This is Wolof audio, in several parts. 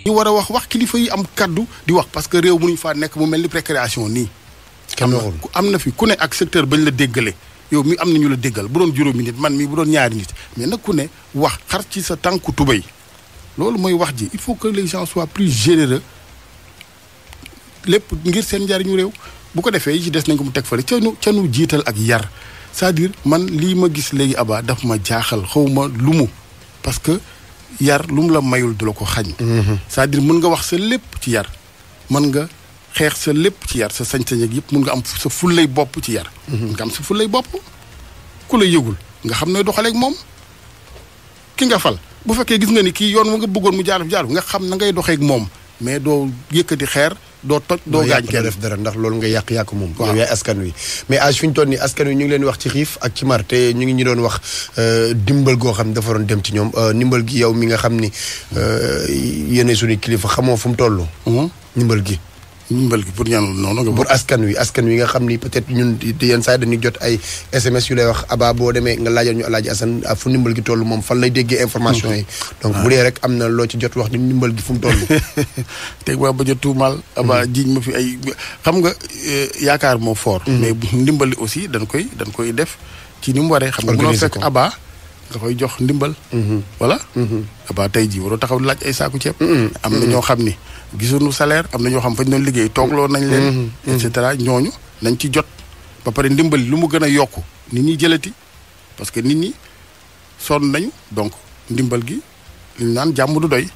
ñu war a wax kilifa yi am kaddu di wax parce que réew mënuñu faa nekk mu mel ni récréation nii. am na fi ku ne ak secteur bañ la déggale yow mi am na ñu la déggal bu doon juróomi nit man mii bu doon ñaari nit mais nag ku ne wax xar ci sa tànku tubéy loolu mooy wax ji il faut que les gens soient plus généreux lépp ngir seen njariñu réew bu ko defee yi ci des nañ ko mu teg fële ca nu jiital ak yar c'est-à-dire man lii ma gis léegi Aba daf ma jaaxal xawma lu mu parce que yar lu mu la mayul du la ko xañ c'est-à-dire mën nga wax sa lépp ci yar mën nga xeex sa lépp ci yar sa sañ-sañ ak yëpp mun nga am sa fullay bopp ci yar nga am sa fullay bopp ku la yëgul nga xam ne doxaleeg moom ki nga fal bu fekkee gis nga ni kii yoon wa nga bëggoon mu jaar nga xam na ngay doxeeg moom mais doo yëkkati xeer doo toj doo gaañ kenn def dara ndax loolu nga yàq moom yow yaay askan wi mais âge fi ñu toll nii askan wi ñu ngi leen wax ci xiif ak ci mar te ñu ngi ñu doon wax dimbal goo xam ne dafa doon dem ci ñoom ndimbal gi yow mi nga xam ni yéene suñu kilifa xamoo fu mu toll ndimbal gi pour ñaanal noonu pour askan wi nga xam ni peut-être ñun yenn saa yi dañuy jot ay SMS yu lay wax Aba boo demee nga laajal ñu Alaaji Assane fu ndimbal gi toll moom fan lay déggee information yi donc bu dee rek am na loo ci jot wax ni ndimbal gi fu mu toll teg waa ba jot tuumaal Aba jiiñ ma fi ay xam nga yaakaar moo fort mais ndimbal li aussi dañ koy def ci ni mu waree xam nga mënoo fekk Aba nga koy jox ndimbal voilà Aba tey ji waroo taxaw laaj ay saaku ceeb am na ñoo xam ni gisuñu salaire am na ñoo xam fañ doon liggéey toogloo nañ leen et cetera ñooñu nañ ci jot ba pare ndimbali lu mu gën a yokku nit ñi jëlati parce que nit ñi sonn nañu donc ndimbal gi li ñu naan jàmm du doy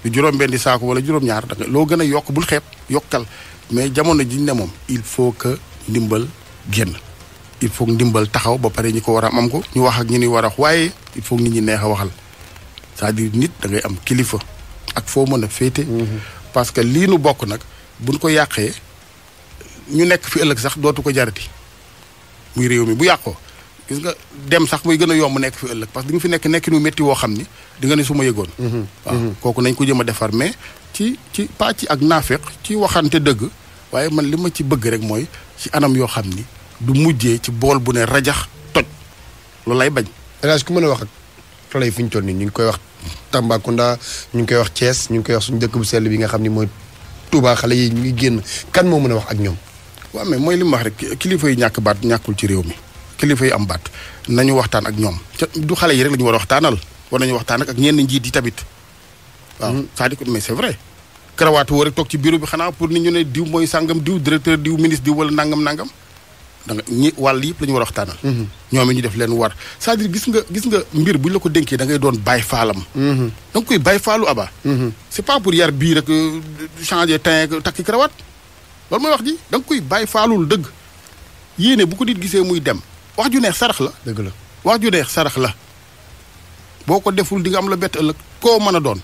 lu juróom-benn di saako wala juróom-ñaar da nga loo gën a yokk bul xeeb yokkal mais jamono jiñ ne moom il faut que ndimbal génn il faut ndimbal taxaw ba pare ñi ko war a am ko ñu wax ak ñi ni war a wax waaye il faut nit ñi neex a waxal c'est-à-dire nit da ngay am kilifa ak foo mën a féete parce que lii nu bokk nag buñ ko yàqee ñu nekk fi ëllëg sax dootu ko jarati muy réew mi bu yàqoo gis nga dem sax muy gën a yomb nekk fi ëllëg parce que di nga fi nekk nu métti woo xam ni di nga ne su ma yëgoon waaw kooku nañ ko jëm a defar mais ci pas ci ak naafeq ci waxante dëgg waaye man li ma ci bëgg rek mooy ci anam yoo xam ni du mujjee ci bool bu ne rajax toj loolu lay bañ élage ku mën a wax ak xale yi fi ñu toll nii ñu ngi koy wax Tambacounda ñu ngi koy wax Thiès ñu ngi koy wax suñu dëkk bu sell bi nga xam ni mooy Touba xale yi ñu ngi génn kan moo mën a wax ak ñoom waaw mais mooy li mu wax rek kilifa yi ñàkk baat ñàkkul ci réew mi kilifa yi am baat nañu waxtaan ak ñoom du xale yi rek la ñu war a waxtaanal war nañu waxtaan ak ñenn njiit yi tamit waaw c'est-à-dire mais c'est vrai karawaatu woo rek toog ci bureau bi xanaa pour nit ñu ne diw mooy sàngam diw directeur diw ministre diw wala nangam da nga ñi wàll yëpp la ñu war a waxtaanal ñoom ñu def leen war c'est-à-dire gis nga mbir bu ñu la ko dénkee da ngay doon bàyyi faalam da nga koy bàyyi faalu Aba c'est pas pour yar bii rek changer teint takki karawaat loolu mooy wax ji da nga koy bàyyi faalul dëgg yéene bu ko nit gisee muy dem wax ju neex sarax la dëgg la wax ju neex sarax la boo ko deful di nga am la bett ëllëg koo mën a doon